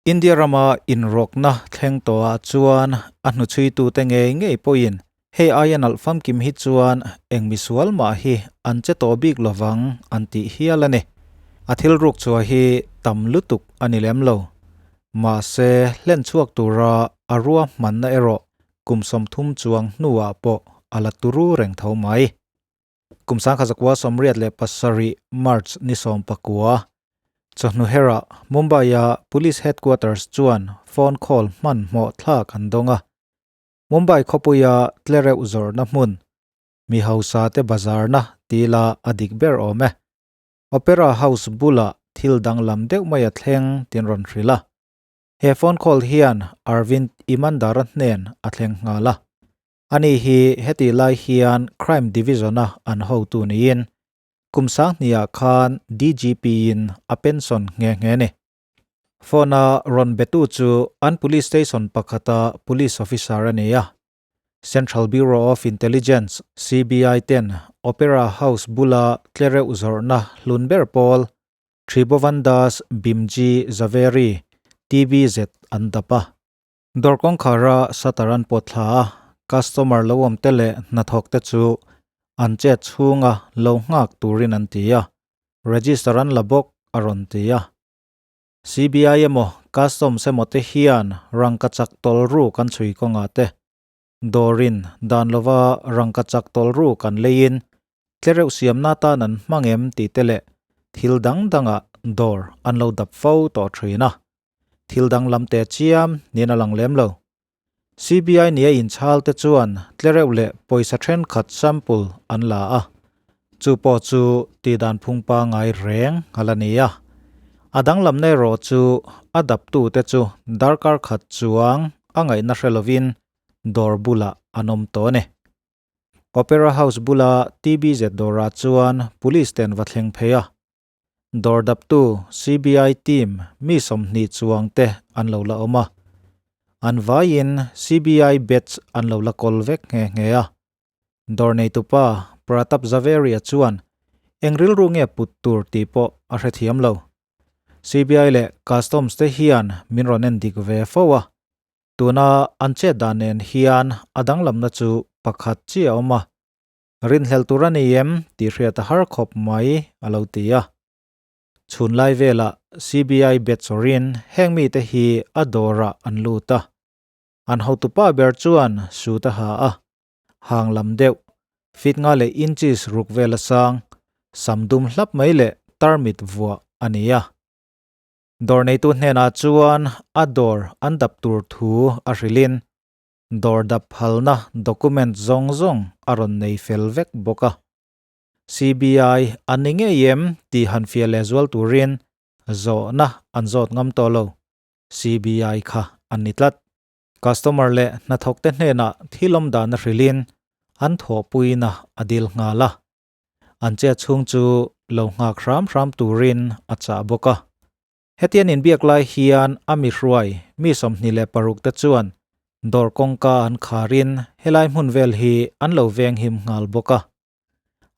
India rama inrawkna thleng tawhah chuan a hnuchhuitute ngei ngei pawhin hei aia nalh famkim hi chuan eng misual mah hi an che tawh bik lovang an tih hial a ni. A thil ruk chhuah hi tam lutuk a ni lem lo. Mahse, hlen chhuak tura a ruahmanna erawh kum 30 chuang hnuah pawh a la turu reng tho mai. Kum 1987 March ni 19, chawhnu herah Mumbai-a Police Headquarters chuan phone call hmanhmawh thlak an dawng a. Mumbai khawpuia tlereuh zawrhna hmun, mi hausa te bazarna ti ila a dik ber awm e. Opera House bulah thil danglam deuh mai a thleng tin rawn hrilh a. He phone call hian Arvind Imandara hnen a thleng nghal a. Ani hi heti lai hian Crime Division-a an hotu niin kum 2000-ah khan DGP-in a pension nghe nghe ni. Phone-a rawn betu chu an police station pakhata police officer a ni a. Central Bureau of Intelligence, CBI, ten Opera House bula tlereuh zawrhna hlun ber pawl Tribhuvandas Bhimji Zaveri, TBZ, an dap a. Dawr kawngkhara shutter an pawt thla a, customer lo awm te leh hnathawk te chu an chet chhunga lo nghak turin an ti a, register an la bawk a rawn ti a. CBI emaw Customs emaw te hian rangkachak tawl ru kan chhui kawngah te, dawrin dan lova rangkachak tawl ru kan leiin tlereuh siamna atan an hmang em tih te leh thil dang dangah dawr an lo dap fo tawh thin a. Thil danglam teh chiam niin a lang lem lo. CBI nia inchhal te chuan tlereuh leh pawisa thenkhat sample an la a, chu pawh chu tihdan phung pangai reng a la ni a. A danglamna erawh chu a daptu te chu darkar khat chuang a ngaihna hre lovin dawr bulah an awm tawh a ni. Opera House bula TBZ dawrah chuan police ten va thleng phei a. Dawr daptu CBI team mi 20 chuang te an lo la awm a. An vaiin CBI batch an lo la kawl vek nghe nghe a. Dawr neitupa Pratap Zaveri-a chuan eng rilru nge put tur tih pawh a hrethiam lo. CBI leh Customs te hian min rawn en dik ve fo a. Tuna an chet dan nen hian a danglamna chu pakhat chiah a awm a. Rinhlelh tur a ni em tih hriat a har khawp mai a lo ti a. Chhun lai velah CBI bet chawrin heng mite hi a dawrah an lut a. An hotupa ber chuan suit a ha a, hang lam deuh, feet nga leh inches ruk vel a sang, sam dum hlap mai leh tarmit vuah a ni a. Dawr neitu hnenah chuan a dawr an dap tur thu a hrilhin Dawr dap phalna document zawng zawng a rawn nei fel vek bawk a. CBI an ni ngei em tih han fiah leh zual turin zawhna an zawt ngam tawh lo. CBI kha an ni tlat. Customer leh hnathawkte hnenah thil awm dahna hrilhin an thawhpuina a dil nghal a. An chet chhung chu lo nghak hram hram turin a chah bawk a. Hetian inbiak lai hian a mi hruai mi 26 te chuan dawr kawngka an kharin helai hmun vel hi an lo veng him nghal bawk a.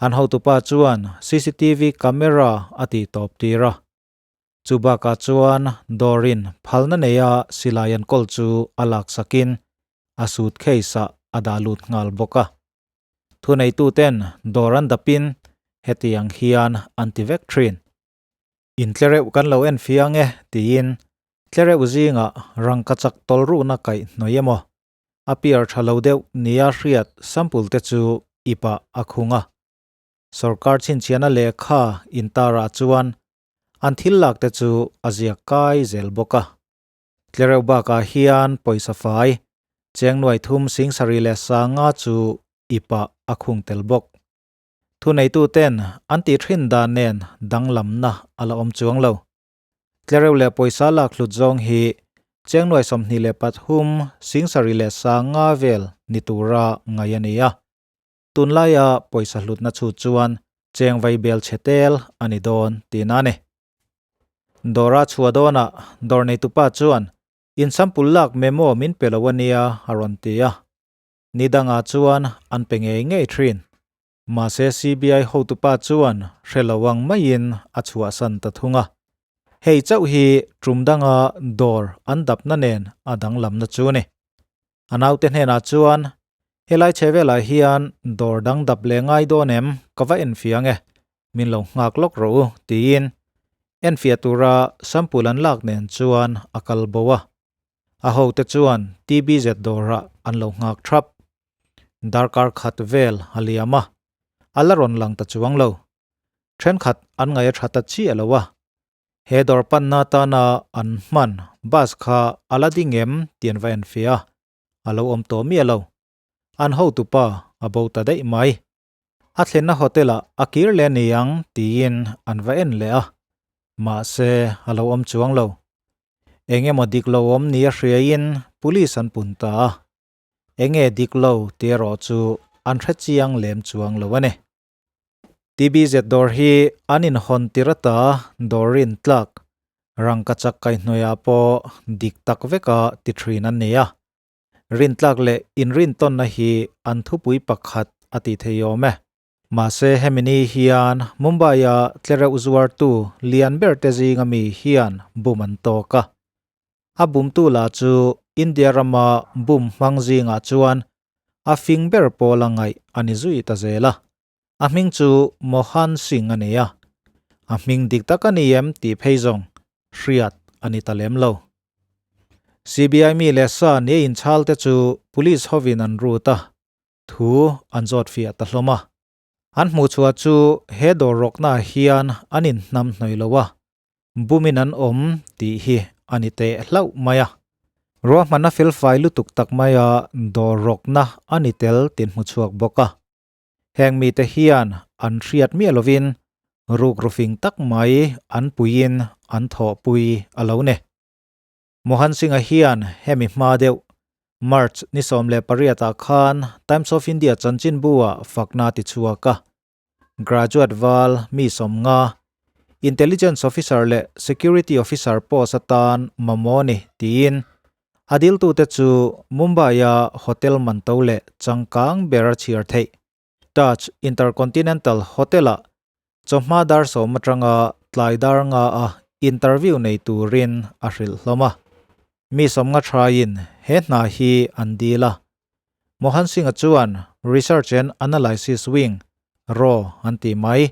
An hotupa chuan cctv camera a tih tawp tir a. Chu bakah chuan dawrin phalna neia silai an kawl chu a laksakin a suitcase ah a dah lut nghal bawk a. Thuneituten dawr an dapin hetiang hian an ti vek thin. In tlereuh kan lo en fiang e tiin tlereuh zingah rangkachak tawlrukna kaih hnawih emaw a piar tha lo deuh nia hriat sample te chu ipah a khung a. Sorkar chhinchhiahna lehkha intarah chuan an thil lak te chu a ziak kai zel bawk a. Tlereuh bakah hian pawisa fai cheng nuai thum 75 chu ipah a khung tel bawk. Thuneituten an tih thin dan nen danglamna a la awm chuang lo. Tlereuh leh pawisa lak hlut zawng hi cheng nuai 23 75 vel ni tura ngaih a ni a. Tunlaia pawisa hlutna chhut chuan cheng vai bel chhe tel a ni dawn tihna a ni. Dawra chhuah dawnah dawr neitupa chuan in sample lak memo min pe lo a nia a rawn ti a. Ni dangah chuan an pe ngei ngei thin. Mahse CBI hotupa chuan hre lo ang maiin a chhuahsan ta thung a. Hei chauh hi tum danga dawr an dapna nen a danglamna chu a ni. A naute hnenah chuan, Helai chhe velah hian dawr dang dap leh ngai dawn em? Ka va enfiah ang e, min lo nghak lawk rawh u, tiin enfiah tura sample an lak nen chuan a kal bo a. A hote chuan TBZ dawrah an lo nghak thap. Darkar khat vel a liam a, a la rawn lang ta chuang lo. Thenkhat an ngaih a tha ta chiah lo a, he dawr panna atana an hman bus kha a la ding em tih an va enfiah a, a lo awm tawh miah lo. An hotupa a bo ta daih mai. A thlenna hotel ah a kir leh ni ang tiin an va en leh a, mahse a lo awm chuang lo. Eng emaw dik lo awm ni a hriaiin police an pun ta a, eng nge dik lo tih erawh chu an hre chiang lem chuang lo a ni. TBZ dawr hi an inhawn tir ata dawr rin tlak rangkachak kaihhnawihah pawh dik tak veka ti thin an ni a. Rin tlak leh inrintawnna hi an thupui pakhat a ti thei awm e. Mahse hemi ni hian Mumbai-a tlereuh zuartu lian ber te zinga mi hian bum an tawk a. A bumtu lah chu India rama bum hmang zingah chuan a fing ber pawl a ngaih a ni zui ta zel a. A hming chu Mohan Singh a ni a, a hming dik tak a ni em tih phei zawng hriat a ni ta lem lo. CBI mi leh sa nia inchhal te chu police hovin an rut a, thu an zawt fiah ta hlawm a. An hmuhchhuah chu he dawr rawknaah hian an inhnam hnawih lo a, bumin an awm tih hi a ni teh hlauh mai a. Ruahmanna felfai lutuk tak maia dawr rawkna a ni tel tih hmu chhuak bawk a. Heng mite hian an hriat miah lovin rukru fing tak mai an puiin an thawhpui a lo ni. Mohan Singh-a hian hemi hma deuh, March ni 18 ah khan Times of India chanchinbu-ah fakna a ti chhuak a. Graduate val mi 50, Intelligence Officer leh Security Officer post atan mamawh ni tiin a diltute chu Mumbai-a hotel man to leh changkang ber a chhiar theih Taj Intercontinental Hotel-ah chawhma dar 10 atanga tlai dar nga a interview nei turin a hrilh hlawm a. Mi 50 thaiin he hna hi an dil a. Mohan Singh-a chuan Research and Analysis Wing, raw, an ti mai.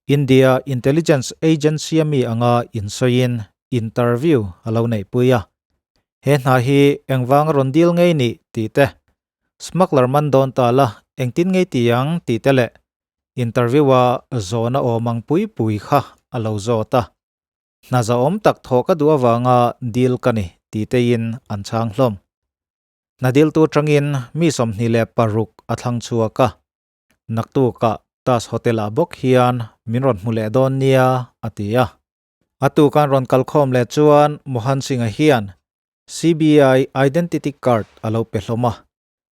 India Intelligence Agency-a mi anga insawiin interview a lo neihpui a. He hna hi engvanga rawn dil ngei nih tih te Smuggler man dawn ta la, engtin ngei ti ang tih te leh interview a zawhna awm ang pui pui kha a lo zawt a. Hna zahawm tak thawh ka duh avanga deal ka ni tih teiin an chhang hlawm. Hna deal tu atangin mi 26 a thlang chhuak a. Naktukah Taj Hotel ah bawk hian min rawn hmu leh dawn nia a ti a. A tukan rawn kalkhawm leh chuan Mohan Singh-a hian CBI Identity Card a lo pe hlawm a,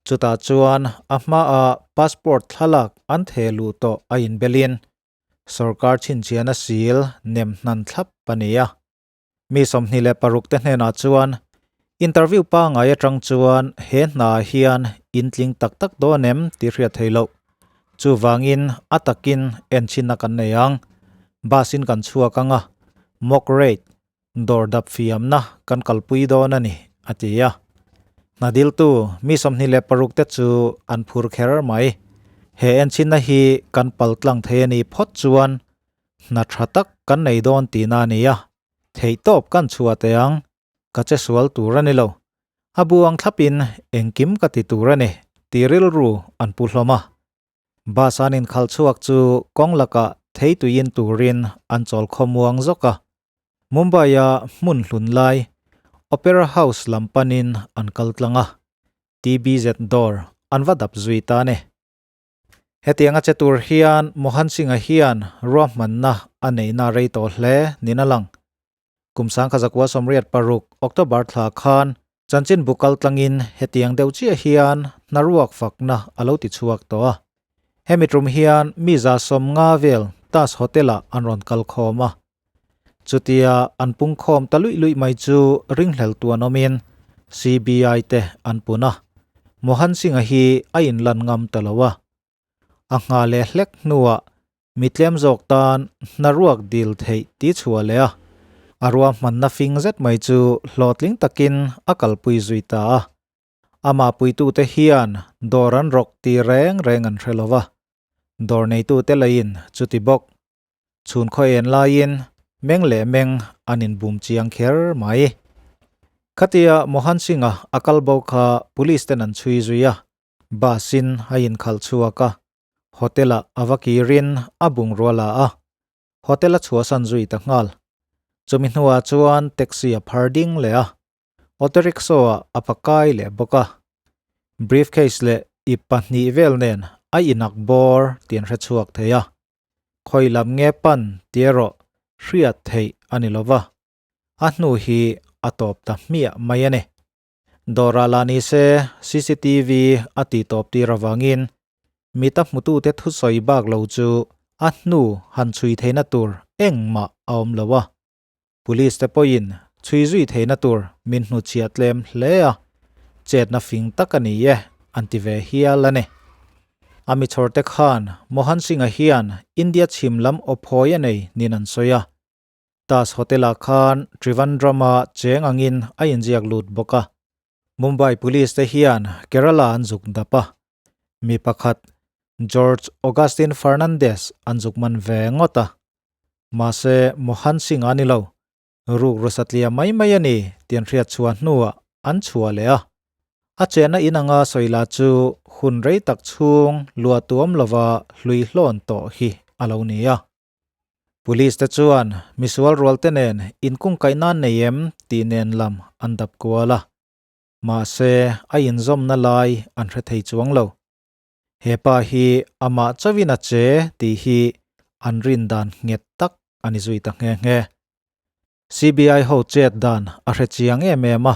chutah chuan a hmaah passport thlalak an theh luh tawh a inbelin sorkar chhinchhiahna sil nem hnan thlap a ni a. Mi 26 te hnenah chuan interview pangngai atang chuan he hnaah hian intling tak tak dawn em tih hriat theih loh. Chuvangin a takin enchhinna kan nei ang. Bus in kan chhuak ang a, mock rate Dawr dap fiamna kan kalpui dawn a ni, a ti a. Hna diltu mi 26 te chu an phur kher mai. He enchhinna hi kan pal tlang thei a nih phawt chuan hna tha tak kan nei dawn tihna a ni a, theihtawp kan chhuah teh ang, ka che sual tur a ni lo. A bu ang thlapin engkim ka ti tur a ni, tih rilru an pu hlawm a. Bus an inkhalh chhuak chu kawng lakah theituiin turin an chawl khawmuang zawk a. Mumbai-a hmun hlun lai Opera House lam panin an kal tlang a, TBZ dawr an va dap zui ta a ni. Hetianga che tur hian Mohan Singh-a hian ruahmanna a neihna rei tawh hle niin a lang. Kum 1986 October thla khan chanchinbu kal tlangin hetiang deuh chiah hian hnaruak fakna a lo ti chhuak tawh a. Hemi tum hian mi 150 vel Taj Hotel-ah an rawn kal khawm a. Chutia an pungkhawm ta luih luih mai chu ringhlel tu an awmin CBI te an pun a, Mohan Singh-a hi a inlan ngam ta lo a. A ngha leh hlek hnuah mi tlem zawk tan hnaruak dil theih ti chhuah leh a. A ruahmanna fing zet mai chu hlawhtling takin a kalpui zui ta a. Amah puitute hian dawr an rawk ti reng reng an hre lo va, dawr neitute lahin chuti bawk. Chhun khaw en laiin meng leh meng an inbum chiang kher mai. Khatia Mohan Singh-a a kal bo kha police ten an chhui zui a, bus in a inkhalh chhuak a, hotel ah a va kirin a bungrua la a, hotel a chhuahsan zui ta nghal. Chumi hnuah chuan taxi a phar ding leh a, auto rickshaw ah a pakai leh bawk a. Briefcase leh ip pahnih vel nen a inak bawr tih an hre chhuak thei a. Khawi lam nge pan ti erawh hriat theih a ni lo va, a hnu hi a tawp ta hmiah mai a ni. Dawrah lah ni se cctv a tih tawp tir avangin mita hmutute thusawi bak lo chu a hnu han chhui theihna tur engmah a awm lo a. Police te pawhin chhui zui theihna tur min hnuchhiah tlem hle a, chetna fing tak a ni e an ti ve hial a ni. A mi chhawrte khan Mohan Singh-a hian India chhim lam awphawi a nei niin an sawi a. Taj Hotel-ah khan Trivandrum-a cheng angin a inziak lut bawk a. Mumbai Police te hian Kerala an zuk dap a, mi pakhat George Augustine Fernandes an zuk man ve ngawt a. Mahse, Mohan Singh a ni lo. Ruk ru satliah mai mai a ni tih an hriat chhuah hnuah an chhuah leh a. A chenna in anga sawi lah chu hun rei tak chhung luah tuam lova hlui hlawn tawh hi a lo ni a. Police te chuan misual rual te nen inkungkaih nan nei em tih nen lam an dap kual a. Mahse, a inzawmna lai an hre thei chuang lo. He pa hi amah chauhin a che tih hi an rin dan nghet tak a ni zui ta nghe nghe. CBI ho chet dan a hre chiang em em a,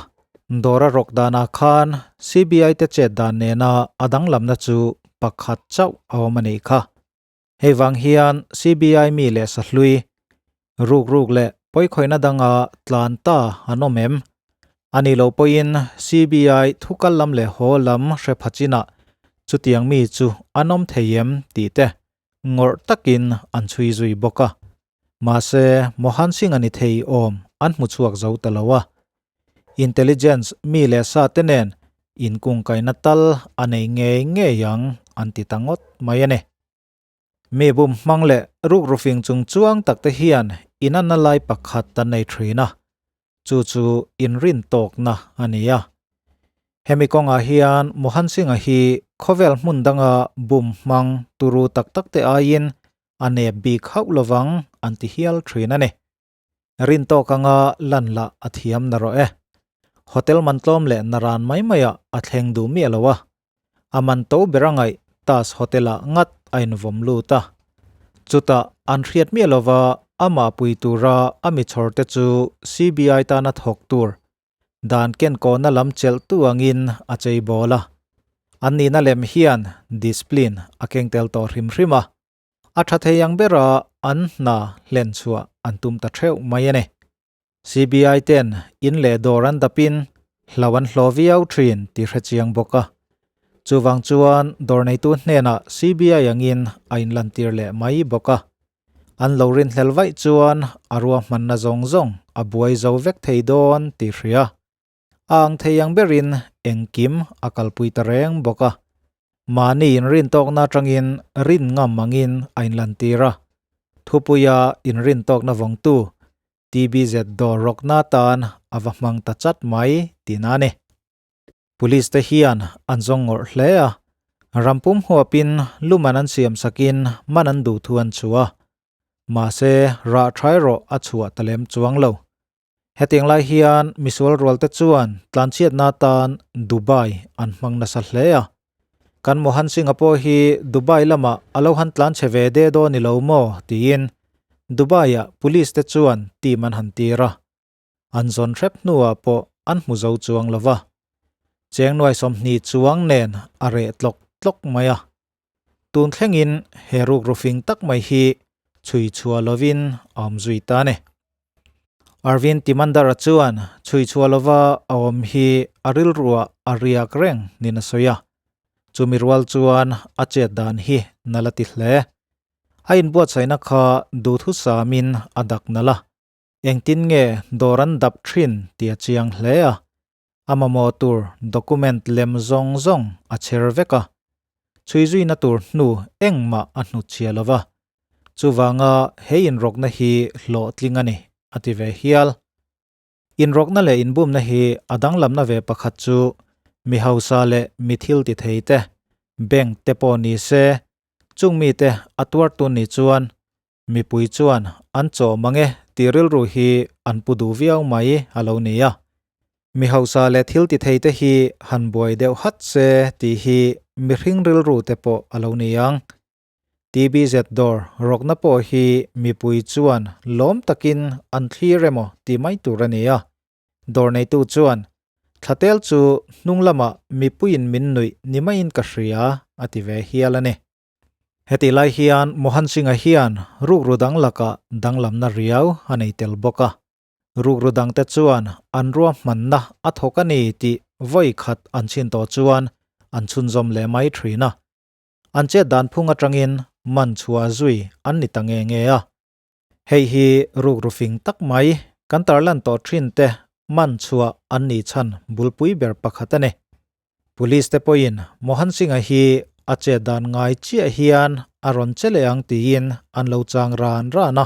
dawr a rawk danah khan CBI te chet dan nena a danglamna chu pakhat chauh a awm a nih kha. Hei vang hian CBI mi leh sahlui, ruk ruk leh pawikhawihna danga tlan ta an awm em? A nih loh pawhin CBI thukal lam leh haw lam hre pha chinah chutiang mi chu an awm thei em tih te ngawrh takin an chhui zui bawk a. Mahse, Mohan Singh a ni thei awm an hmu chhuak zo ta lo a. Intelligence mi leh sa te nen inkungkaihna tal a nei ngei ngei ang an ti ta ngawt mai a ni. Mi bum hmang leh rukru fing chung chuang tak te hian inanna lai pakhat an nei thin a, chu chu inrin tawkna a ni a. Hemi kawngah hian Mohan Singh-a hi khawvel hmun danga bum hmang turu tak tak te aiin a nep bik hauh lovang an ti hial thin a ni. Rin tawk anga lan lah a thiam na rawh e. Hotel man tlawm leh naran mai maiah a thleng duh miah lo a. A man to ber a ngaih Taj Hotel-ah ngat a invawm lut a. Chutah an hriat miah lova amah pui tura a mi chhawrte chu CBI tana thawk tur dan kenkawhna lam chelhtu angin a chei bawl a. An nihna lem hian discipline a keng tel tawh hrim hrim a. A tha thei ang bera an hna hlen chhuah an tum ta theuh mai a ni. CBI ten in leh dawr an dapin hlo an hlaw viau thin tih hre chiang bawk a. Chuvang chuan dawr neitu hnenah CBI angin a inlantir leh mai bawk a. An lo rinhlel vaih chuan a ruahmanna zawng zawng a buai zo vek thei dawn tih hria. A ang thei ang berin engkim a kalpui ta reng bawk a. Mahni inrintawkna atangin rin ngam angin a inlantir a. Thupuia inrintawkna vawngtu TBZ dawr rawkna tan a va hmang ta chat mai tihna a ni. Police te hian an zawng ngawrh hle a. Rampum huapin luman an siam sakin man an duh thu an chhuah a. Mahse, rah tha erawh a chhuah ta lem chuang lo. Hetiang lai hian misual rualte chuan tlanchhiatna atan Dubai an hmang nasa hle a. Kan Mohan Singh-a pawh hi Dubai lamah a lo han tlanchhe ve de dawn i lo maw? tiin Dubai-ah police te chuan team an han tir a. An zawn hrep hnuah pawh an hmu zo chuang lo va. Cheng nuai 20 chuang nen a reh tlawk tlawk mai a. Tun thlengin he rukru fing tak mai hi chhui chhuah lovin a awm zui ta a ni. Arvind Timandara chuan chhui chhuah lova a awm hi a rilruah a riak reng niin a sawi a. Chumi rual chuan a chet dan hi nal a ti hle. A inbuatsaihna kha duhthusamin a dak nalh a. Engtin nge dawr an dap thin tih a chiang hle a, a mamawh tur document lem zawng zawng a chher vek a, chhui zuina tur hnu engmah a hnutchhia lo va, chuvanga he inrawkna hi hlawhtling a ni, a ti ve hial. Inrawkna leh inbumna hi a danglamna ve pakhat chu mi hausa leh mi thil ti thei te, bank te pawh ni se, chung mite a tuartu ni chuan mipui chuan an chaw mang e tih rilru hi an pu duh viau mai a lo ni a. Mi hausa leh thil ti thei te hi han buai deuh hat se tih hi mihring rilru te pawh a lo ni ang. TBZ dawr rawkna pawh hi mipui chuan lawm takin an thlir emaw tih mai tur a ni a. Dawr neitu chuan, Thlatel chu hnung lamah mipuiin min nuih ni maiin ka hria, a ti ve hial a ni. Hetih lai hian Mohan Singh-a hian rukru dang lakah danglamna riau a nei tel bawk a. Rukru dangte chuan an ruahmanna a thawk a ni tih vawi khat an chhin tawh chuan an chhunzawm leh mai thin a. An chet dan phung atangin man chhuah zui an ni ta nge nge a. Hei hi rukru fing tak mai kan tarlan tawh thin te man chhuah an nih chhan bulpui ber pakhat a ni. Police te pawhin Mohan Singh-a hi a chet dan ngai chiah hian a rawn che leh ang tiin an lo chang ran ran a.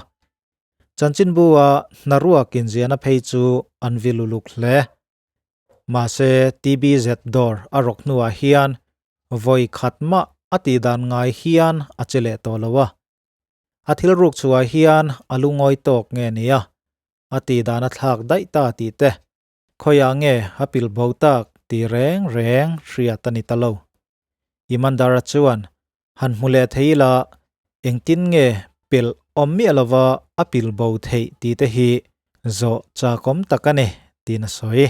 Chanchinbu-a hnaruak inziahna phei chu an vil uluk hle. Mahse, TBZ dawr a rawk hnuah hian vawi khat mah a tih dan ngai hian a che leh tawh lo a. A thil ruk chhuah hian a lungawi tawk nge nia, a tih dan a thlak daih ta tih te, khawiah nge a pil bo tak tih reng reng hriat a ni ta lo. Imandara chuan han hmu leh thei ila engtin nge pelh awm miah lova a pil bo theih tih te hi zawh chakawm tak a ni, tiin a sawi.